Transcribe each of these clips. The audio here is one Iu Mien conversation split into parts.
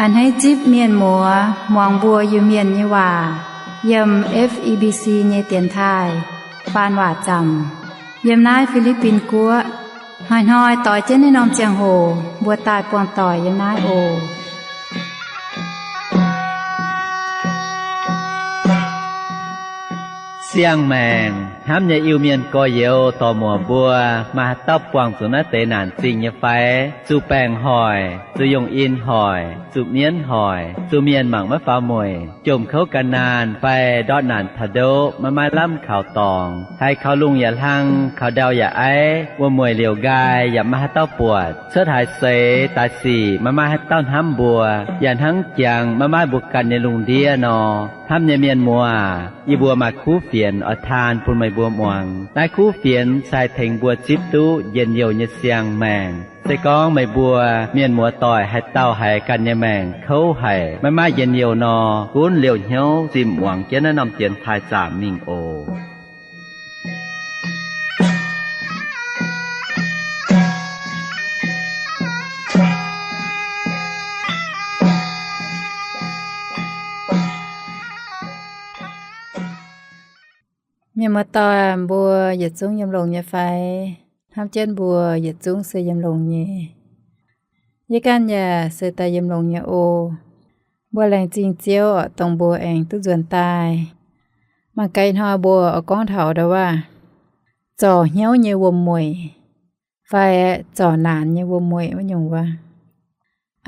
A'hneiv zipv mienh muoz muangx mbuo Iu-Mienh nyei waac yiem F E B C nyei dienx taaih faan waac zaamc yiem naaiv Fi^li^bin Guoqv. Hnoi-hnoi doix jienv naaiv norm ziangh hoc mbuo daaih buangh doic yiem naaiv oc. Siang-maengc hnamv nyei Iu-Mienh gorx-youz dorc-muoc mbuo, maaih haaix dauh buangh zuqc naaiv deix naanc zingh nyei fai? Zuqc baengc hoic, zuqc yungh in hoic, zuqc mienv hoic, zuqc mienh mangc maiv faaux mueic, jomc kouv gan naanh fai ndortv naanc taux ndoqv maiv maaih lamh kaux dorngx, haiz kaux lungh yaac hlang, kaux ndau yaac aiv, wuom-mueic liouc nqaai yaac maiv maaih haaix dauh buatc, cuotv haaix seix daaih sic maiv maaih haaix dauh hnamv mbuo, yaac hnangv jangx maiv maaih mbuo ganh nyei lungh ndiev nor. Hnamv nyei mienh muoz, yie mbuo maaih kuv fienx oix taan bun meih mbuo muangx. Naaiv kuv fienx se haih tengx mbuo zipv duqv njien-youh nyei siang-maengc. Se gorngv meih mbuo mienh muoz doic haaix dauh haiz ganh nyei maengc kouv haic, maiv maaih njien-youh nor, gunv liouh hnyouv zimh muangx jienv naaiv norm dienx taaih zaamc mingh oc. Mienh muoz-doic, mbuo yietc zungv yiem longx nyei fai? Hnamv jienv mbuo yietc zungv se yiem longx nyei. Yie ganh yaac se daaih yiem longx nyei oc. Mbuo laengz zingh Ziouv oc, dongh mbuo aengx duqv nzuonx daaih. Mangc gaax ih hnoi mbuo oix gorngv taux ndau wuov zorc hnyouv nyei wuom-mueic fai zorc naanc nyei wuom-mueic wuov nyungc wuov.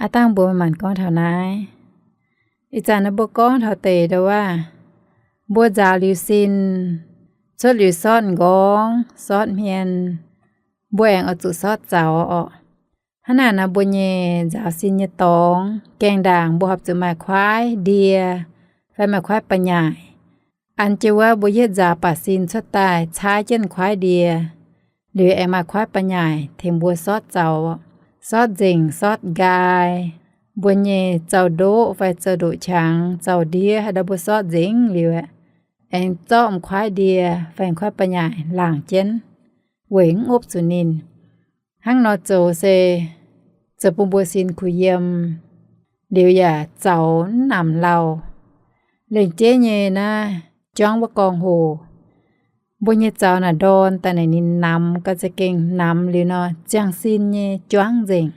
Aav dangh mbuo manc-manc gorngv taux naaiv. Ih zanc naaiv mbuo gorngv taux deix ndau wuov, mbuo nzaaux liuz sin, cuotv liuz sortv m'nqorngv, sortv hmien, mbuo aengx oix zuqc sortv zaux orqc. Hnangv naaic nor mbuo nyei nzaaux sin nyei dorngx, gaengh ndaangc mbuo horpc zuqc maaih kuaaiv ndie fai maaih kuaaiv ba'nyaaic. An jienv wuov mbuo yietv nzaaux baac sin cuotv daaih caaiv jienv kuaaiv ndie, liuz aengx maaih kuaaiv ba'nyaaic tengx mbuo sortv zaux, sortv nzengc, sortv nqaai. Mbuo nyei zaux-ndoqv fai zaux-ndoqv qangx, zaux-ndiev haaix ndau mbuo sortv nzengc liuz aeqv, aengx zorqv m'kuaaiv ndie fai m'kuaaiv ba'nyaaic laangc jienv, weic mv opv zuqc ninh. Hnangv nor zoux se zoux bun mbuo sin kuh yiem, liuz yaac zaux mv namx lauh. Lengc jeiv nyei naaiv juangv wuov gorngv hoc, mbuo nyei zaux naaic ndorn daaih naaic ninh namx gau za'gengh namx liuz nor, ziangh sin nyei juangv nzengc.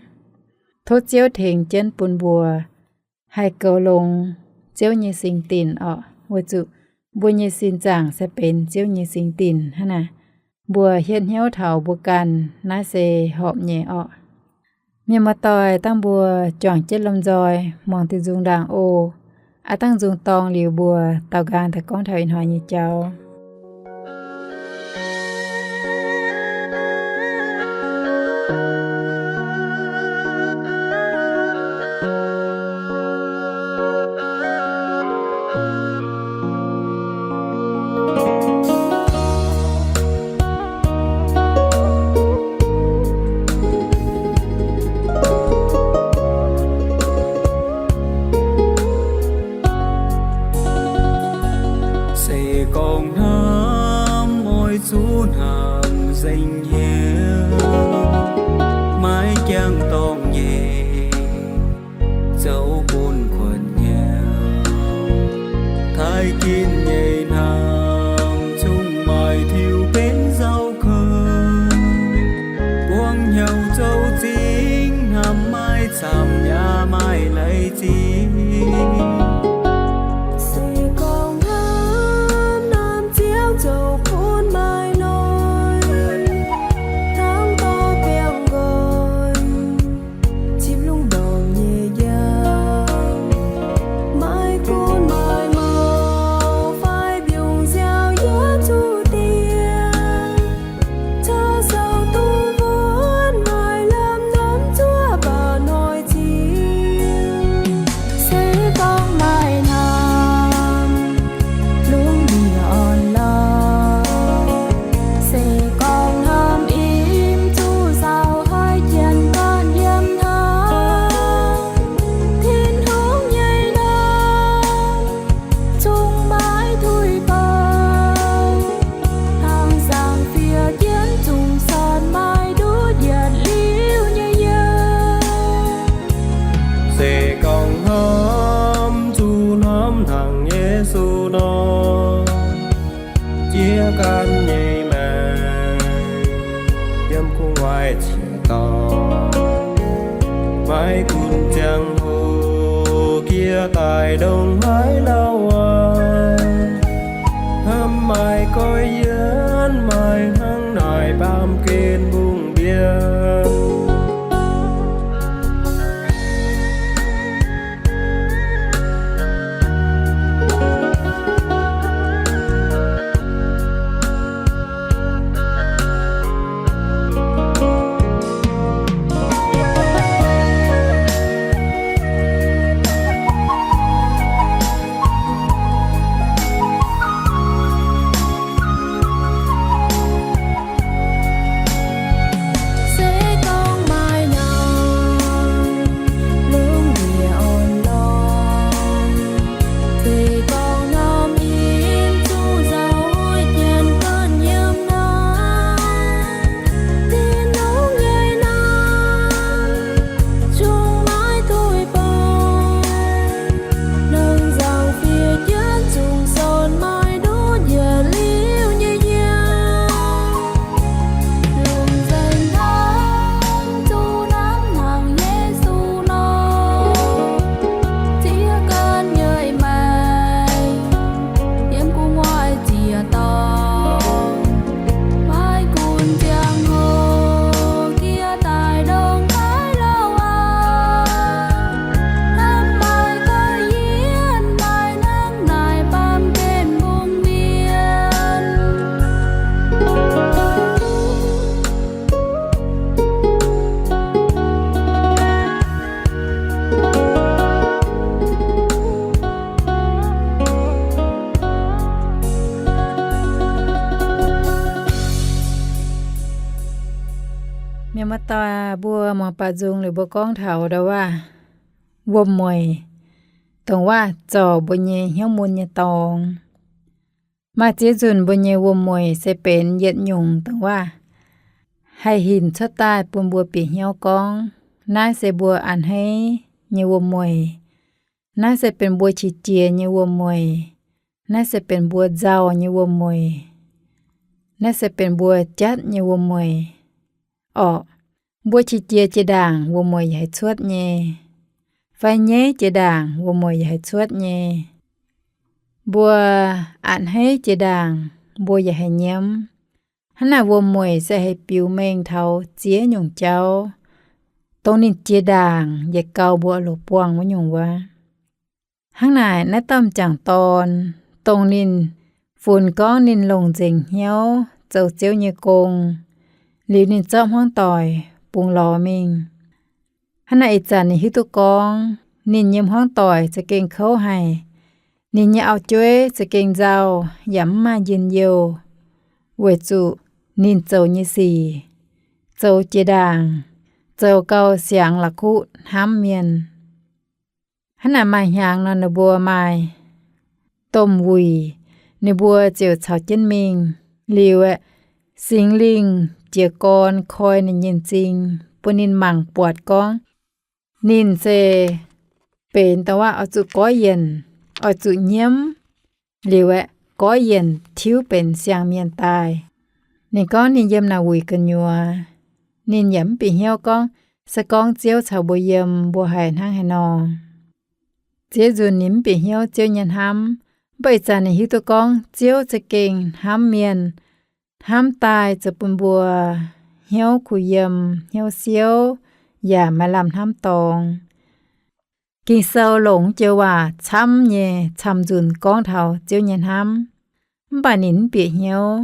Tov Ziouv tengx jienv bun mbuo haih goux longx Ziouv nyei singx dinc orqc, weic zuqc mbuo nyei sin zaangc se benx Ziouv nyei singx dinc hnangv naaic. Mbuo hietv hnyouv taux mbuo ganh naaiv se horpc nyei orqc. Mienh muoz-doic, dangh mbuo juangc jienv lomh nzoih muangx diuh nzung ndaangc oc. Aav dangh nzung dorngx liuz mbuo daaux nqaang daaih gorngv taux ih hnoi nyei jauv. Se gorngv hnamv oix zuqc hnamv nzengc hnyouv, maiv jangx dorngx nyei zoux bun kuonx hnyouv. Taaih ginv nyei hnamv zungv maaih tiux benx nzauh kouv. Buangv hnyouv zoux zingx hnamv maiv camv yaac maaih leiz zingh. Se gorngv hnamv norm Ziouv zoux bun maaih noic, hnangv dorh biangh nqoi zipv lungh ndorm nyei jauv, maiv gunv maaih mouc Gan nyei maengc yiem gu'nguaaic ziec-dorngh, maiv gunv ziangh hoc jiex daaih ndongc haaix lauh aqv. Hnamv maaih goiv yienv, maaih hnangv naaic baamh gen mbungv mbienv. Se gorngv maaih naaic lungh ndiev orn-lorqc, se gorngv norm in zuqc nzauh hoic jienv guonv yiem naaiv, Tin-Hungh nyei naamh zungv maiv duih baac. Lungh nzauh fiev jienv zungv son maaih nduov njiec liuz nyei yiem. Lungh nzengc hnangv zuqc hnamv mangc Yesu nor, ziex gan nyei maengc yiem gu'nguaaic ziec-dorngh, maiv gunv ziangh hoc jiex daaih ndongc haaix lauh aqv. Hnamv maaih goiv yienv, maaih hnangv naaic baamh gen mbungv mbienv. Mienh muoz-doic, mbuo mangc baac nzung liuz mbuo gorngv taux ndau wuov wuom-mueic, dongh wuov zorc mbuo nyei hnyouv mun nyei dorngx. Maaih ziex nzunc mbuo nyei wuom-mueic se benx yietc nyungc dongh wuov haih hinc cuotv daaih bun mbuo bieqc hnyouv gorngv naaiv se mbuo a'hneiv nyei wuom-mueic. Naaiv se benx mbuo qiex jiez nyei wuom-mueic. Naaiv se benx mbuo nzauh nyei wuom-mueic. Naaiv se benx mbuo jatv nyei wuom-mueic. Orqc, mbuo qiex jiez jiex ndaangc wuom-mueic yaac haih cuotv nyei, fai nyeiv jiex ndaangc wuom-mueic yaac haih cuotv nyei. Mbuo a'hneiv jiex ndaangc mbuo yaac haih nyiemv. Hnangv naaic wuom-mueic se haih biux mengh taux ziex nyungc jauv, dongh ninh jiex ndaangc yietc gau mbuo oix longc buangh wuov nyungc wuov. Hnangv naaic naaiv dauh m'jangc dorn, dongh ninh funx gorngv ninh longc nzengc hnyouv zoux Ziouv nyei gong, liuz ninh zorqv hmuangv doic bungx lorz mingh. Hnangv naaic ih zanc ninh hiuv duqv gorngv ninh nyei hmuangv doic za'gengh kouv haic, ninh nyei auv-jueiv za'gengh nzauh yaac mv maaih njien-youh, weic zuqc ninh zoux nyei sic zoux jiex ndaangc, zoux gauh siangx la'kuqv hnamv mienh. Hnangv naaic maaih hnyangx nor ninh mbuo maaih domh wuic, ninh mbuo ziouc caux jienv mingh. Liuz aeqv, Singx Lingh jiez gorn koi ninh nyei m'zing, bun ninh mangc buatc gorngv ninh se benx dongh wuov oix zuqc goiv yienc, oix zuqc nyiemv, liuz aeqv, goiv yienc tiuv benx siang-mienh daaih. Ninh gorngv ninh yiem naaic wuic gu'nyuoz, ninh yaac mv bieqc hnyouv gorngv se gorngv Ziouv caux mbuo yiem mbuo haih hnangv haaix nor. Ziex nzunc ninh mv bieqc hnyouv Ziouv nyei hnamv, mv baac ih zanc ninh hiuv duqv gorngv Ziouv za'gengh hnamv mienh, hnamv daaih zoux bun mbuo hnyouv kuh yiem, hnyouv siouv, yaac maaih lamh hnamv dorngx. Ging-Sou longc joux waac camv nyei camv-nzunc gorngv taux Ziouv nyei hnamv, mv baac ninh mv bieqc hnyouv.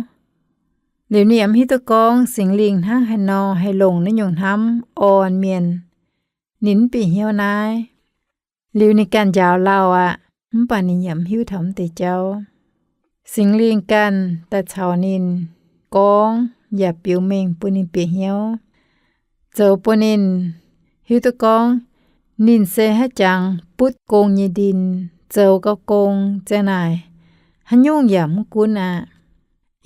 Liuz ninh yaac mv hiuv duqv gorngv Singx Lingh hnangv haaix nor haih longc naaiv nyungc hnamv orn mienh. Ninh mv bieqc hnyouv naaiv. Liuz ninh ganh njaaux lauh aqv, mv baac ninh yaac mv hiuv taux mv deix jauv. Singx Lingh ganh daaih caux ninh gorngv yaac biux mengh bun ninh bieqc hnyouv, zoux bun ninh hiuv duqv gorngv ninh se haaix jangx butv gong nyei ndin, zoux gau gong ziang naaic, haaix nyungc yaac mv gunv aqv.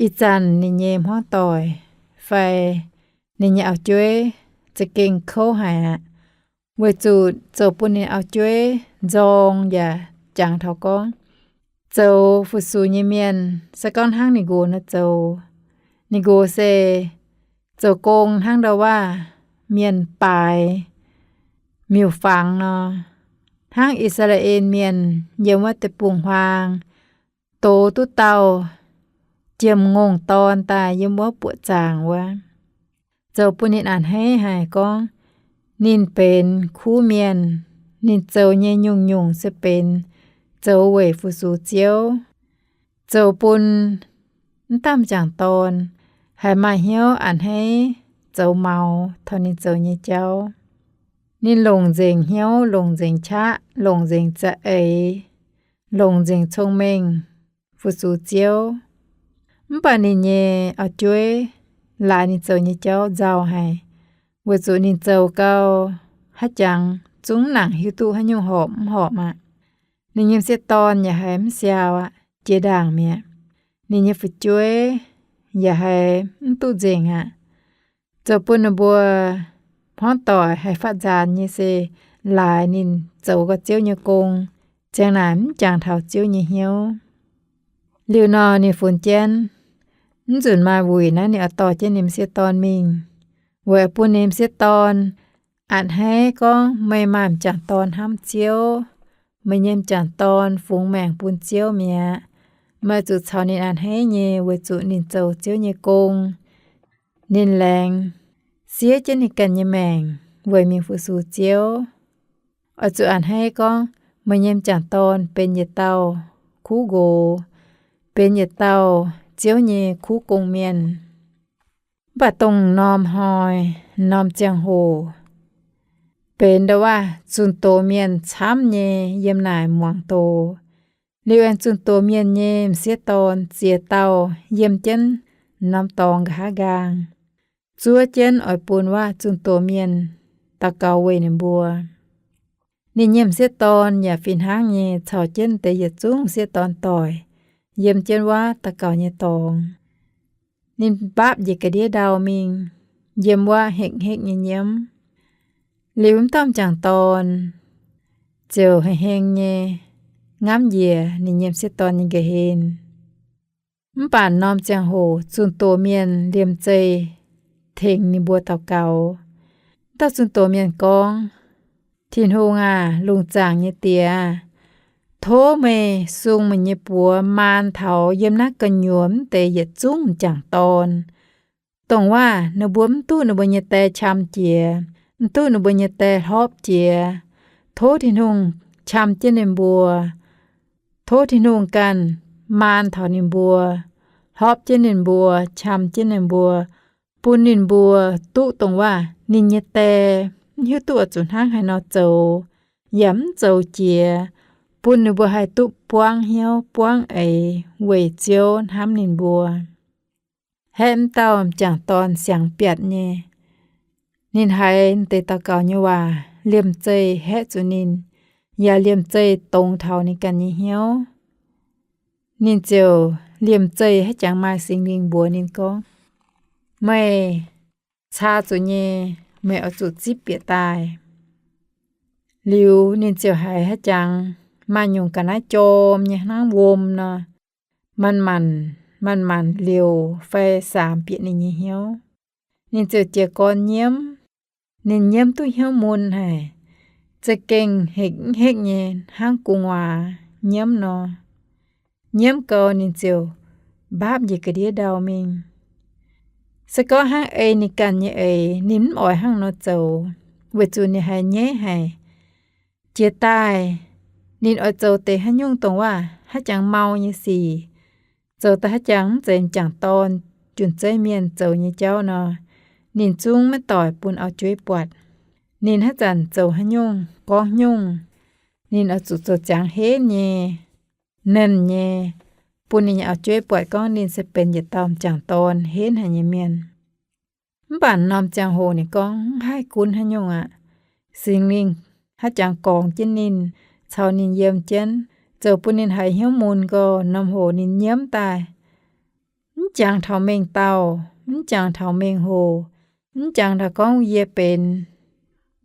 Ih zanc ninh nyei hmuangv doic fai ninh nyei auv-jueiv za'gengh kouv haic aqv, weic zuqc zoux bun ninh auv-jueiv nzorng yaac jangx taux gorngv, zoux fu-sux nyei mienh se gorngv hnangv ninh nqox nor zoux. Ninh nqox se zoux gong hnangv ndau waav mienh baaix miuc-fangx nor, hnangv I^saa^laa^en Mienh yiem wuov deic-bung-huaang dox duqv dauh jiem-ngongh dorn daaih yiem wuov buoqc zaangc wuov, zoux bun ninh a'hneiv haic gorngv ninh benx kuv mienh. Ninh zoux nyei nyungc-nyungc se benx zoux weic fu-sux Ziouv, zoux bun m'dauh m'jangc dorn haih maaih hnyouv a'hneiv zoux maux taux ninh zoux nyei jauv. Ninh longc nzengc hnyouv, longc nzengc qaqv, longc nzengc za'eix, longc nzengc cong-mengh fu-sux Ziouv. Mv baac ninh nyei auv-jueiv laaix ninh zoux nyei jauv nzauh haic, weic zuqc ninh zoux gau haaix jangx zungv mv nangc hiuv duqv haaix nyungc horpc mv horpc aqv. Ninh nyei m'sieqv dorn yaac haiz mv siau aqv, jiex ndaangc mi'aqv. Ninh nyei fu'jueiv yaac haiz mv duqv nzengc aqv. Zoux bun ninh mbuo hmuangv doic haih faatv nzaanx nyei se laaix ninh zoux gau Ziouv nyei gong, ziang naaic mv jangx taux Ziouv nyei hnyouv. Liuz nor ninh funx jienv, mv nzunc maaih wuic naaiv ninh oix dorh jienv ninh m'sieqv dorn mingh, weic bun ninh m'sieqv dorn a'hneiv gorngv, meih maaih m'jangc dorn hnamv Ziouv. Meih nyei m'jangc dorn fungx maengc bun Ziouv mi'aqv. Meih zuqc caux ninh a'hneiv nyei, weic zuqc ninh zoux Ziouv nyei gong. Ninh laengz siev jienv ninh ganh nyei maengc weic mingh fu-sux Ziouv. Oix zuqc a'hneiv gorngv meih nyei m'jangc dorn benx yietc dauh kuv nqox, benx yietc dauh Ziouv nyei kuv gong-mienh. Mv baac dongh norm hnoi, norm ziangh hoc, benx ndau waav zunh doz mienh camv nyei yiem naaic muangx doz. Liuz aengx zunh doz mienh nyei m'sieqv dorn ziex dauh yiem jienv norm dorngx nqa'haav nqaang, zuov jienv oix bun waav zunh doz mienh daux gaux weic ninh mbuo. Ninh nyei m'sieqv dorn yaac fih hnangv nyei caux jienv deix yietc zungv m'sieqv dorn doic yiem jienv waav daux gaux nyei dorngx. Ninh mbaapv njiec ga'ndiev ndau mingh, yiem waav hekv-hekv nyei nyiemv. Liuz wuov dauh m'jangc dorn ziouc heng-heng nyei ngamv njiec ninh nyei m'sieqv dorn nyei nqa'haav. Mv baac norm ziangh hoc zunh doz mienh liemh zeih tengx ninh mbuo daux gaux. Dauh zunh doz mienh gorngv, Tin-Hungh aah! Lungh zaangc nyei Diex aah! Tov meih sung meih nyei buoz maan taux yiem naaiv gu'nyuoz mv deix yietc zungv m'jangc dorn, dongh waav ninh mbuo mv duqv ninh mbuo nyei die qam jiex, mv duqv ninh mbuo nyei die hlorpv jiex. Tov Tin-Hungh qam jienv ninh mbuo. Tov Tin-Hungh ganh maan taux ninh mbuo, hlorpv jienv ninh mbuo, qam jienv ninh mbuo, bun ninh mbuo duqv dongh waav ninh nyei die mv hiuv duqv oix zuqc hnangv haaix nor zoux, yaac mv zoux jiex, bun ninh mbuo haih duqv buangv hnyouv buangv eix weic Ziouv hnamv ninh mbuo. Haeqv m'dauh m'jangc dorn siangx biatc nyei. Ninh haiz deix daux gaux nyei waac liemh zeih haeqv zuqc ninh, yaac liemh zeih dongz taux ninh ganh nyei hnyouv. Ninh ziouc liemh zeih haiv jangx maaih Singx Lingh mbuox ninh gorngv, Meih caa zuqc nyei, meih oix zuqc zipv bieqc daaih. Liuz ninh ziouc haiz haiv jangx maaih nyungc ga'naaiv jorm nyei hnangv wuom nor, manc-manc, manc-manc liouc fai saamx bieqc ninh nyei hnyouv. Ninh ziouc jiez gorn nyiemv. Ninh nyiemv duqv hnyouv mun haic, za'gengh hekv-hekv nyei hnangv gu'nguaaz nyiemv nor. Nyiemv gau ninh ziouc mbaapv njiec ga'ndiev ndau mingh. Se gorngv hnangv ei ninh ganh nyei eix, ninh mv oix hnangv nor zoux, weic zuqc ninh haiz nyaiv haic. Jiex daaih ninh oix zoux deix haaix nyungc dongh waav haiv jangx mau nyei sic, zoux daaih haiv jangx mv zeiz m'jangc dorn, jun-zeiv mienh zoux nyei jauv nor, ninh zungv maiv doic bun auv-jueiv buatc. Ninh haaix zanc zoux haaix nyungc gorngv nyungc, ninh oix zuqc zoux ziangx henv nyei, nernh nyei, bun ninh nyei auv-jueiv buatc gorngv ninh se benx yietc dauh m'jangc dorn henv haic nyei mienh. Mv baac norm ziangh hoc ninh gorngv mv haih gunv haaix nyungc aqv. Singx Lingh haiv jangx gorngx jienv ninh, caux ninh yiem jienv, zoux bun ninh haiz hnyouv mun gau. Norm hoc ninh nyiemv daaih, mv jangx taux mengh dauh, mv jangx taux mengh hoc, mv jangx taux gorngv yie benx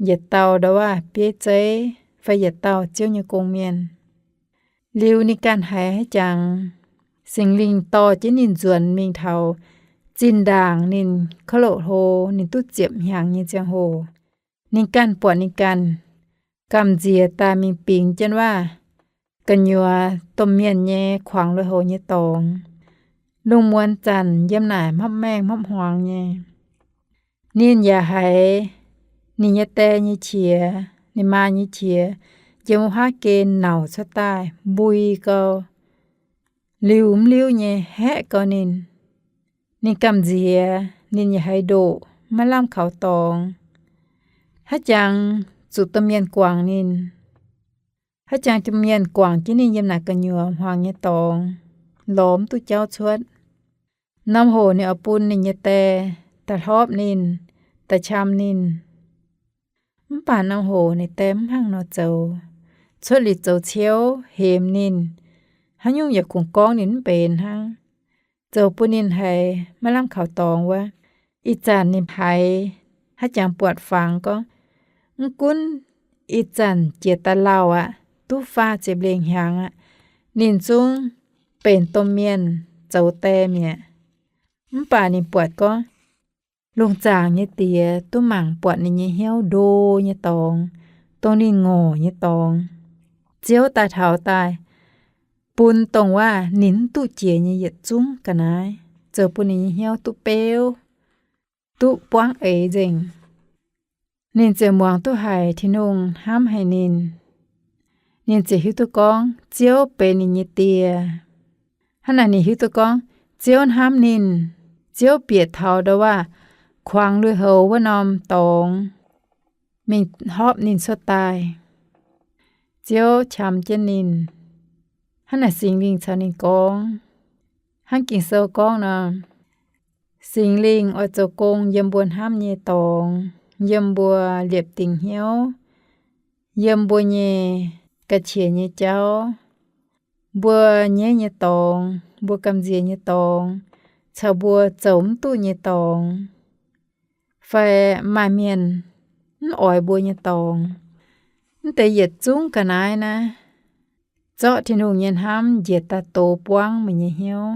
yietc dauh ndau waav bieiv zeiv fai yietc dauh Ziouv nyei gong-mienh. Liuz ninh ganh haiz haaix jangx, Singx Lingh dorh jienv ninh nzuonx mingh taux zinh ndaangc ninh kouv loqc hlo, ninh duqv ziepc hnyangx nyei ziangh hoc, ninh ganh buatc ninh ganh gamh nziex daaih mingh bingx jienv waac gu'nyuoz domh mienh nyei kuangx lui-houx nyei dorngx. Lungh muonz zanc yiem naaic hmapv maengh hmapv hmuangx nyei. Ninh yaac haiz ninh nyei die nyei qiex, ninh maa nyei qiex, yiem wuov haav gen nauc cuotv daaih mbui gau, liuz mv liuv nyei haeqv gau ninh. Ninh gamh nziex, ninh yaac haiz ndoqc, maiv lamh kaux dorngx. Haaix jangx zuqc domh mienh guangc ninh. Haaix jangx domh mienh guangc jienv ninh yiem naaic gu'nyuoz hmuangx nyei dorngx, lorz mv duqv jauv cuotv. Norm hoc ninh oix bun ninh nyei die daaih hlorpv ninh, daaih qam ninh. Mv baac norm hoc ninh die mv hnangv nor zoux, cuotv liuz zoux ciouv hemx ninh, haaix nyungc yaac kungx gorngv ninh mv benx hnangv, zoux bun ninh haiz maiv lamh kaux dorngx wuov. Ih zanc ninh haiz haaix jangx buatc fangx gorngv, mv gunv ih zanc jiex daaih lauh aqv, duqv faah ziepc lengh hnyangx aqv, ninh zungv benx domh mienh zoux die mi'aqv. Mv baac ninh buatc gorngv, lungh zaangc nyei Diex duqv mangc buatc ninh nyei hnyouv ndo nyei dorngx, dongh ninh ngorc nyei dorngx. Ziouv daaih taux daaih bun dongh waac ninh mv duqv jiex nyei yietc zungv ga'naaiv, zoux bun ninh nyei hnyouv duqv beuv, duqv buangv eix nzengc. Ninh ziouc muangx duqv haic Tin-Hungh hnamv haic ninh. Ninh ziouc hiuv duqv gorngv Ziouv benx ninh nyei Die. Hnangv naaic ninh hiuv duqv gorngv Ziouv hnamv ninh. Ziouv bieqc taux ndau waac kuangx lui-houx wuov norm dorngx mingh hlorpv ninh cuotv daaih. Ziouv qam jienv ninh. Hnangv naaic Singx Lingh caux ninh gorngv, hnangv Ging-Sou gorngv nor, Singx Lingh oix zoux gong yiem mbuo hnamv nyei dorngx, yiem mbuo liepc dingc hnyouv, yiem mbuo nyei ga'qiex nyei jauv, mbuo nyaiv nyei dorngx, mbuo gamh nziex nyei dorngx, caux mbuo zoux mv duqv nyei dorngx, fai maaih mienh mv oix mbuo nyei dorngx. Mv deix yietc zungv ga'naaiv naaiv, zorqv Tin-Hungh nyei hnamv njiec daaih dox buangv meih nyei hnyouv,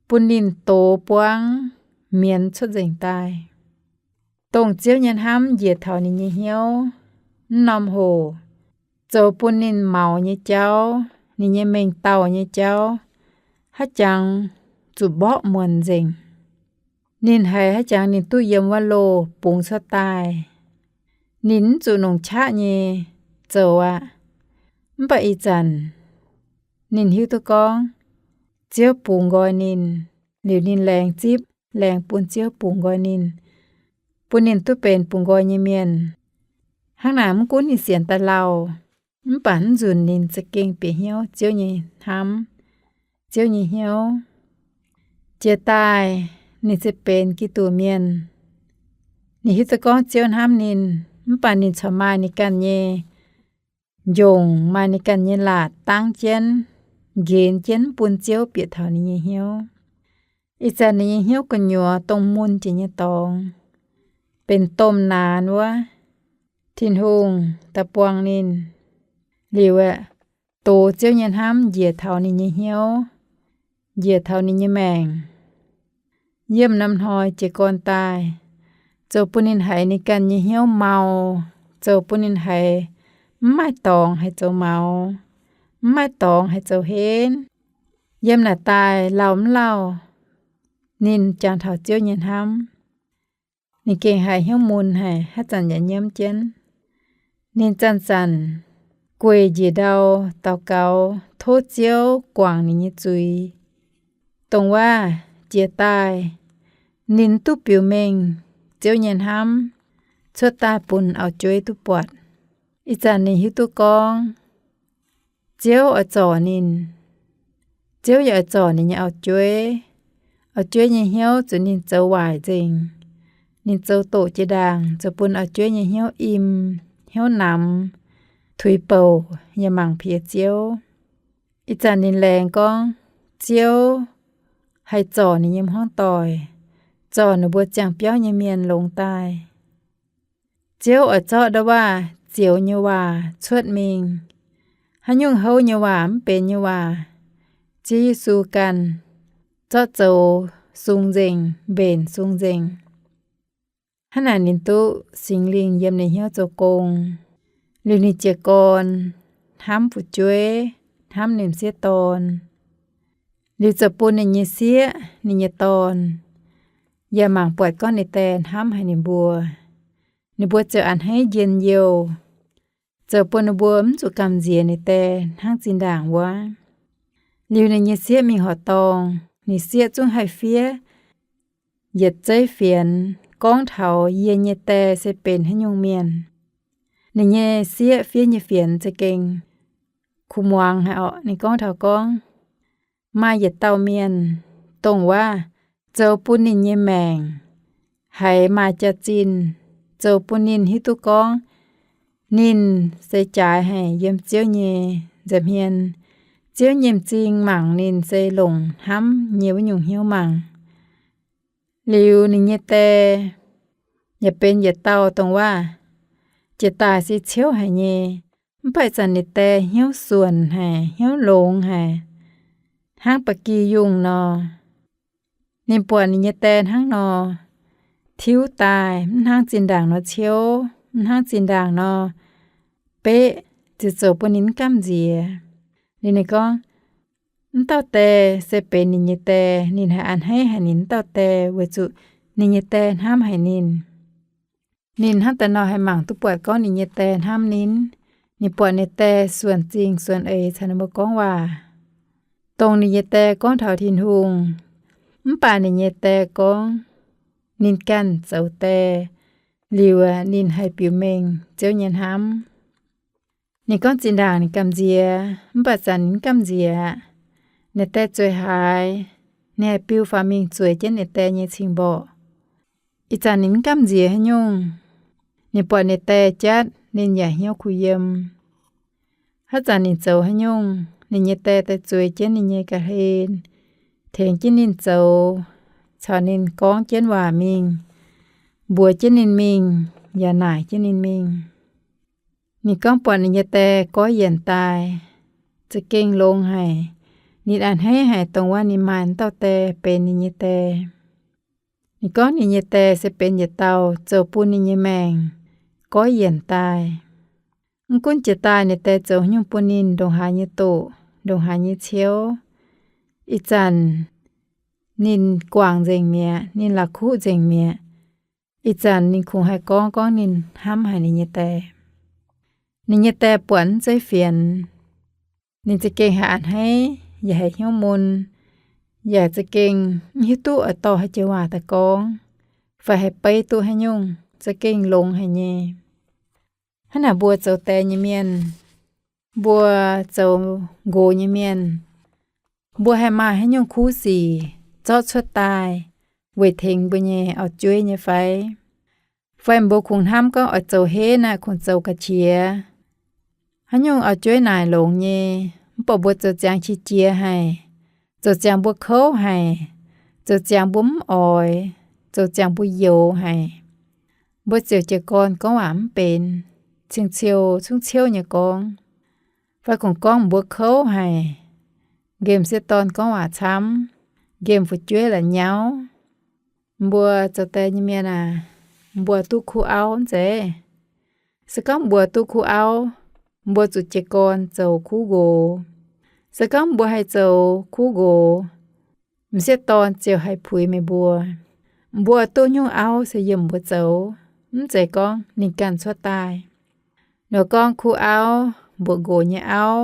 bun ninh dox buangv mienz cuotv nzengc daaih. Dongh Ziouv nyei hnamv njiec taux ninh nyei hnyouv, mv norm hoc zoux bun ninh maux nyei jauv, ninh nyei mengh dauh nyei jauv, haaix jangx zuqc mborqv muonc nzengc. Ninh haiz haaix jangx ninh duqv yiem wuov loh bungx cuotv daaih, ninh mv zuqc longc qaqv nyei zoux aqv. Mv baac ih zanc ninh hiuv duqv gorngv Ziouv bungx nqoi ninh, liuz ninh laengz zipv, laengz bun Ziouv bungx nqoi ninh, bun ninh duqv benx bungx nqoi nyei mienh. Hnangv naaic mv gunv ninh sienx daaih lauh, mv baac mv nzunc ninh za'gengh bieqc hnyouv Ziouv nyei hnamv, Ziouv nyei hnyouv. Jiex daaih ninh se benx Giduc mienh. Ninh hiuv duqv gorngv Ziouv hnamv ninh, mv baac ninh corc maaih ninh ganh nyei njongc, maaih ninh ganh nyei laatc dangv jienv, nqenx jienv mv bun Ziouv bieqc taux ninh nyei hnyouv. Ih zanc ninh nyei hnyouv gu'nyuoz dongh mun jiex nyei dorngx, benx domh naanx wuov, Tin-Hungh daaih buangh ninh. Liuz aeqv, dox Ziouv nyei hnamv njiec taux ninh nyei hnyouv, njiec taux ninh nyei maengc. Yiem norm hnoi jiez gorn daaih, zoux bun ninh haiz ninh ganh nyei hnyouv mau, zoux bun ninh haiz mv maaih dorngx haih zoux maux, mv maaih dorngx haih zoux henv. Yiem naaic daaih lauh mv lauh, ninh jangx taux Ziouv nyei hnamv. Ninh gengh haiz hnyouv mun haic, haaix zanc yaac nyiemv jienv. Ninh zanc-zanc gueic njiec ndau daux gaux tov Ziouv guangc ninh nyei zuiz. Dongh waac jiez daaih, ninh duqv biux mengh Ziouv nyei hnamv cuotv daaih bun auv-jueiv duqv buatc. Ih zanc ninh hiuv duqv gorngv Ziouv oix zorc ninh. Ziouv yaac oix zorc ninh nyei auv-jueiv. Auv-jueiv nyei hnyouv zuqc ninh zoux waaic nzengc. Ninh zoux doqc jiex ndaangc, zoux bun auv-jueiv nyei hnyouv im, hnyouv namx, tuix bouc, yaac mangc piex Ziouv. Ih zanc ninh laengz gorngv Ziouv haih zorc ninh nyei hmuangv doic, zorc ninh mbuo ziangh biauv nyei mienh longx daaih. Ziouv oix zorqv ndau waac zioux nyei waac cuotv mingh, Haaix nyungc houv nyei waac, mv benx nyei waac, Ziouv Yesu ganh zorqv zoux sung nzengc, mbenc sung nzengc. Hnangv naaic ninh duqv Singx Lingh yiem ninh hnyouv zoux gong, liuz ninh jiez gorn hnamv fu'jueiv, hnamv ninh m'sieqv dorn, liuz zoux bun ninh nyei sieqv, ninh nyei dorn, yaac mangc buatc gorngv ninh die hnamv haic ninh mbuo. Ninh mbuo ziouc a'hneiv njien-youh, zoux bun ninh mbuo mv zuqc gamh nziex ninh die hnangv zinh ndaangc wuov. Liuz ninh nyei sieqv mingh horqc dorngh, ninh sieqv zungv haih fiev yietc zeiv fienx gorngv taux yie nyei die se benx haaix nyungc mienh. Ninh nyei sieqv fiev nyei fienx za'gengh kuv muangx haic orqc. Ninh gorngv taux gorngv, maaih yietc dauh mienh, dongh waac zoux bun ninh nyei maengc haiz maaih jaax-zinh, zoux bun ninh hiuv duqv gorngv ninh se jaaix haic yiem Ziouv nyei nza'hmien. Ziouv nyei m'zing mangc ninh se longc hnamv nyei wuov nyungc hnyouv mangc. Liuz ninh nyei die yaac benx yietc dauh dongh waac jiex daaih se ciouv haic nyei, mv baac ih zanc ninh die hnyouv suonc haic, hnyouv longx haic, hnangv ba'gi yungh nor. Ninh buatc ninh nyei die hnangv nor tiuv daaih, mv hnangv zinh ndaangc nor ciouv, mv hnangv zinh ndaangc nor beqv, ziouc zoux bun ninh mv gamh nziex. Liuz ninh gorngv, mv dauh die se benx ninh nyei die, ninh haih a'hneiv haic ninh mv dauh die weic zuqc ninh nyei die hnamv haic ninh. Ninh hnangv daaih nor haih mangc duqv buatc gorngv ninh nyei die hnamv ninh. Ninh buatc ninh die suonc zingh suonc eix caux ninh mbuo gorngv waac, dongh ninh nyei die gorngv taux Tin-Hungh, mv baac ninh nyei die gorngv ninh ganh zoux die, liuz ninh haih biux mengh Ziouv nyei hnamv. Ninh gorngv zinh ndaangc ninh gamh nziex, mv baac zanc ninh mv gamh nziex aqv. Ninh die zueiz haaix, ninh haih biu faaux mingh zueiz jienv ninh die nyei cing-mborqc. Ih zanc ninh mv gamh nziex haaix nyungc. Ninh buatc ninh die jatv, ninh yaac hnyouv kuh yiem. Haaix zanc ninh zoux haaix nyungc, ninh nyei die daaih zueiz jienv ninh nyei ga'hlen, tengx jienv ninh zoux, caux ninh gorngv jienv waac mingh, mbuox jienv ninh mingh, yaac naaic jienv ninh mingh. Ninh gorngv buatc ninh nyei die goiv yienc daaih, za'gengh longx haic. Ninh a'hneiv haic dongh wuov ninh maaih dauh die benx ninh nyei die. Ninh gorngv ninh nyei die se benx yietc dauh zoux bun ninh nyei maengc goiv yienc daaih. Mv gunv jiex daaih ninh die zoux haaix nyungc bun ninh, ndongc haaix nyei doqc, ndongc haaix nyei ciouv, ih zanc ninh guangc nzengc mi'aqv, ninh la'kuqv nzengc mi'aqv. Ih zanc ninh kungx haih gorngv, gorngv ninh hnamv haic ninh nyei die. Ninh nyei die buatc mv zeiz fienx. Ninh za'gengh haih a'hneiv, yaac haih hnyouv mun, yaac za'gengh mv hiuv duqv oix dorh haaix joux waac daaih gorngv, fai haih beiv duqv haaix nyungc, za'gengh longx haic nyei. Hnangv naaic mbuo zoux die nyei mienh, mbuo zoux nqox nyei mienh, mbuo haih maaih haaix nyungc kuv sic zorqv cuotv daaih weic tengx mbuo nyei auv-jueiv nyei fai? Fai mbuo kungx hnamv gorngv oix zoux henv naaic kungx zoux ga'qiex. Haaix nyungc auv-jueiv naaic longx nyei, mv baac mbuo zoux ziangx qiex jiez haic, zoux ziangx mbuo kouv haic, zoux ziangx mbuo mv oix, zoux ziangx mbuo youx haic, mbuo ziouc jiez gorn gorngv waac mv benx, cing-ciou cungv ciouv nyei gorngv, fai kungx gorngv mbuo kouv haic, nqemh m'sieqv dorn gorngv waac camv, nqemh fu'jueiv la'nyauv. Mbuo zoux die nyei mienh aac, mbuo duqv kuv auv mv zeiz? Se gorngv mbuo duqv kuv auv, mbuo zuqc jiez gorn zoux kuv nqox. Se gorngv mbuo haih zoux kuv nqox, m'sieqv dorn ziouc haih puix meih mbuo. Mbuo duqv nyungc auv se yiem mbuo zoux, mv zeiz gorngv ninh ganh cuotv daaih. Nor gorngv kuv auv, mbuoqc nqox nyei auv,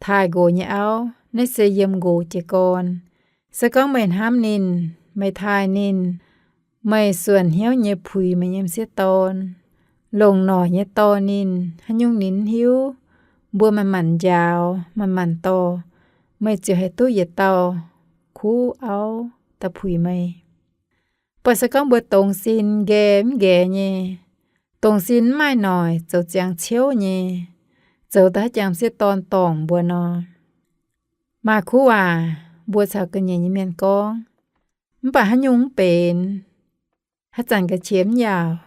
taaih nqox nyei auv, naaiv se yiem nqox jiez gorn. Se gorngv meih hnamv ninh, meih taaih ninh, meih suonc hnyouv nyei puix meih nyei m'sieqv dorn, longc noic nyei dorh ninh, haaix nyungc ninh mv hiuv, mbuo manc-manc njaaux, manc-manc dorh, meih ziouc haih duqv yietc dauh kuv auv daaih puix meih. Mv baac se gorngv mbuo dongz sin nqae mv nqaeqc nyei, dongz sin mv maaih noic, zoux ziangx ciouv nyei, zoux daaih haaix jangx m'sieqv dorn dorngc mbuo nor, maaih kuv waac mbuo caux ga'nyiec nyei mienh gorngv, mv baac haaix nyungc mv benx, haaix zanc ga'qiex mv yaauc,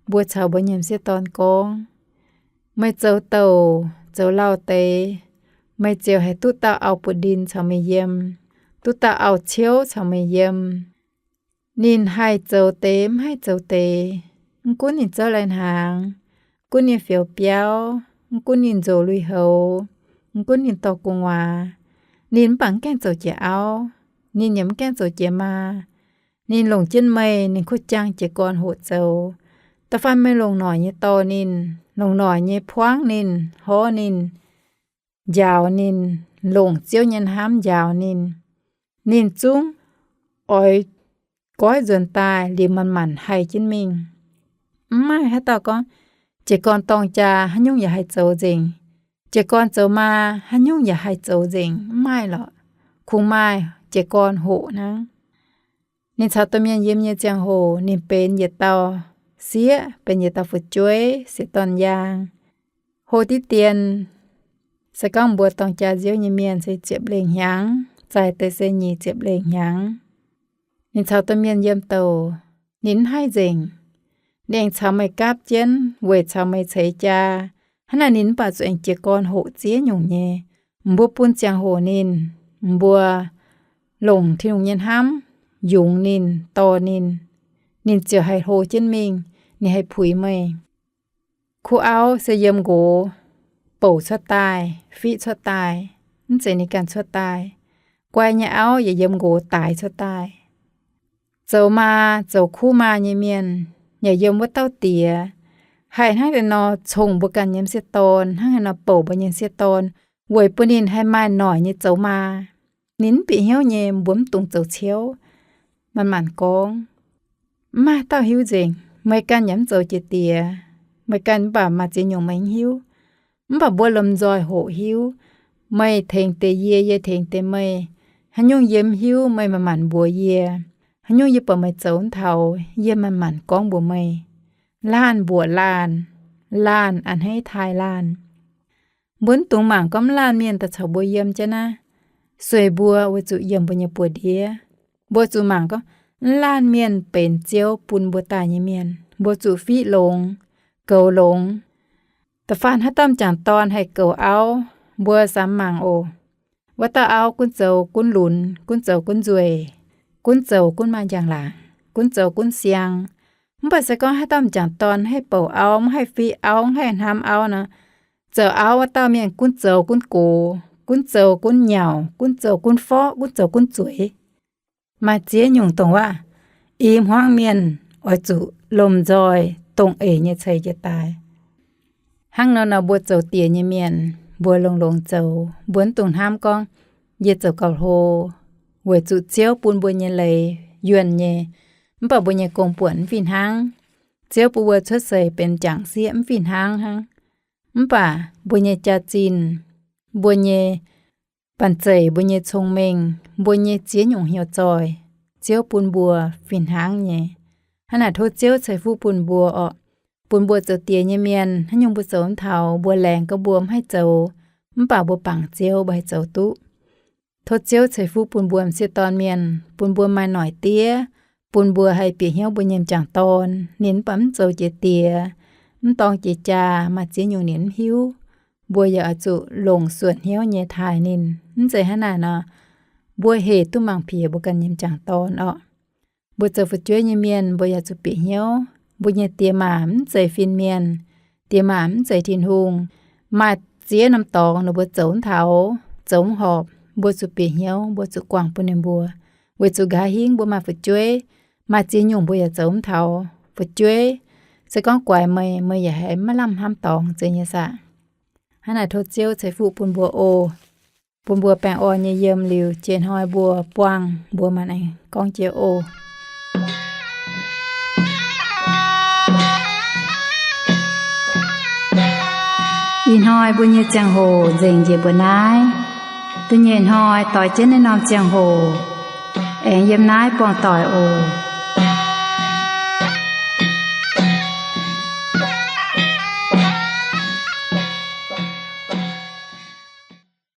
mbuo caux mbuo nyei m'sieqv dorn gorngv, meih zoux douc zoux lauh deix, meih ziouc haih duqv dauh auv-buoz-ndin caux meih yiem, duqv dauh auv-ciouv caux meih yiem. Ninh haih zoux deix mv haih zoux deix, mv gunv ninh zouv lai-hnaangx, mv gunv ninh fioux biauv, mv gunv ninh nzoc lui-houx, mv gunv ninh dorh gu'nguaaz, ninh mv baac mv gaengh zoux jiex auv, ninh yaac mv gaengh zoux jiex maa. Ninh longc jienv meih, ninh kuv jangx jiez gorn hoqc zoux. Da'faanh meih longc noic nyei dorh ninh, longc noic nyei puangv ninh, horv ninh, njaaux ninh, longc Ziouv nyei hnamv njaaux ninh, ninh zungv oix goiv nzuonx daaih liuz manc-manc haih jienv mingh. Mv maaih haaix dauh gorngv, jiez gorn dorng jaa haaix nyungc yaac haih zoux nzengc, jiez gorn zoux maa haaix nyungc yaac haih zoux nzengc, mv maaih lorqc. Kungx maaih jiez gorn hoqc hnangv. Ninh caux domh mienh yiem nyei ziangh hoc, ninh benx yietc dauh sieqv, benx yietc dauh fu'jueiv, sieqv dorn-yaang. Hlo diqv dien, se gorngv mbuo dorng jaa nziouv nyei mienh se ziepc lengh hnyangx, zaaih deix se nyic ziepc lengh hnyangx. Ninh caux domh mienh yiem douc, ninh mv haih nzengc. Ninh aengx caux meih gapv jienv weic caux meih ceix jaa. Hnangv naaic ninh mv baac zuqc aengx jiez gorn hoqc ziex nyungc nyei. Mbuo bun ziangh hoc ninh, mbuo longc Tin-Hungh nyei hnamv yungz ninh, dorh ninh, ninh ziouc haih hlo jienv mingh, ninh haih puix meih. Kuv auv se yiem nqox bouc cuotv daaih, fiqv cuotv daaih, mv zeiz ninh ganh cuotv daaih. Guai nyei auv yaac yiem nqox daaix cuotv daaih. Zoux maa, zoux kuv maa nyei mienh yaac yiem wuov dauh diex, haih hnangv haaix nor congx mbuo ganh nyei m'sieqv dorn, hnangv haaix nor bouc mbuo nyei m'sieqv dorn, weic bun ninh haih maaih noic nyei zoux maa. Ninh mv bieqc hnyouv nyei, mbuo mv dungx zoux ciouv. Manc-manc gorngv, mv maaih dauh hiuv nzengc. Meih ganh yaac mv zoux jiex diex, meih ganh mv baac maaih ziex nyungc meih mv hiuv. Mv baac mbuo lomh nzoih hoqc hiuv. Meih tengx deix yie, yie tengx deix meih. Haaix nyungc yie mv hiuv, meih manc-manc mbuox yie. Haaix nyungc yie buatc meih zoux mv taux, yie manc-manc gorngv mbuox meih. Laanh mbuoqc laanh, laanh a'hneiv taaih laanh. Mbuo mv dungx mangc gorngv mv laanh mienh daaih caux mbuo yiem jienv naaiv. Sueih mbuo weic zuqc yiem mbuo nyei buoz-ndiev. Mbuo zuqc mangc gorngv mv laanh mienh benx Ziouv bun mbuo daaih nyei mienh. Mbuo zuqc fiqv longx, goux longx. Da'faanh haaix dauh m'jangc dorn haih goux auv, mbuo samx mangc oc. Wuov dauh auv gunv zoux gunv lunx, gunv zoux gunv nzueic, gunv zoux gunv maaih njang-laangc, gunv zoux gunv siang. Mv baac se gorngv haaix dauh m'jangc dorn haih bouc auv, mv haih fiqv auv, mv haih hnamv auv nor, zoux auv wuov dauh mienh gunv zoux gunv gox, gunv zoux gunv nyauc, gunv zoux gunv forv, gunv zoux gunv zueiz. Maaih ziex nyungc dongh waac, i hmuangv mienh oix zuqc lomh nzoih dongh eix nyei ceix jiez daaih. Hnangv nor nor mbuo zoux diex nyei mienh, mbuo longx-longx zoux, mbuo mv dungx hnamv gorngv, yie zoux gauh hlo, weic zuqc Ziouv bun mbuo nyei leiz yuonh nyei, mv baac mbuo nyei gong-buonc mv fih hnangv. Ziouv bun mbuo cuotv seix benx jangc sieqv mv fih hnangv hnangv. Mv baac mbuo nyei jaax-zinh, mbuo nyei banh zeic, mbuo nyei cong-mengh, mbuo nyei ziex nyungc hnyouv zoih, Ziouv bun mbuo fih hnangv nyei. Hnangv naaic tov Ziouv ceix fuqv bun mbuo orqc. Bun mbuo zoux diex nyei mienh, haaix nyungc mbuo zoux mv taux, mbuo laengz gorngv mbuo mv haih zoux, mv baac mbuo bangc Ziouv mbuo haih zoux duqv. Tov Ziouv ceix fuqv bun mbuo m'sieqv dorn mienh, bun mbuo maaih noic diev, bun mbuo haih bieqc hnyouv mbuo nyei m'jangc dorn, ninh mv baac mv zoux jiex diex, mv dorng jiex jaa, maaih ziex nyungc ninh mv hiuv. Mbuo yaac oix zuqc longc suonc hnyouv nyei taaih ninh. Mv zeiz hnangv naaic nor, mbuo hec duqv mangc piex mbuo ganh nyei m'jangc dorn orqc. Mbuo zoux fu'jueiv nyei mienh, mbuo yaac zuqc bieqc hnyouv. Mbuo nyei diex maac mv zeiz fin-mienh, diex maac mv zeiz Tin-Hungh. Maaih ziex norm dorngx ninh mbuo zoux mv taux, zoux mv horpc, mbuo zuqc bieqc hnyouv, mbuo zuqc guangc bun ninh mbuo. Weic zuqc nqa'haav hingv mbuo maaih fu'jueiv, maaih ziex nyungc mbuo yaac zoux mv taux. Fu'jueiv, se gorngv guaix meih, meih yaac haiz maiv lamh hnamv dorngx zeiz nyei saah. Hnangv naaic tov Ziouv ceix fuqv bun mbuo oc. Bun mbuo baengh orn nyei yiem liuz, jiex hnoi mbuo buangh mbuo maaih aengx gorngv jiex oc. Ih hnoi mbuo nyei ziangh hoc nzengc njiec mbuo naaiv. Da'nyeic hnoi doix jienv naaiv norm ziangh hoc aengx yiem naaiv buangh doic oc.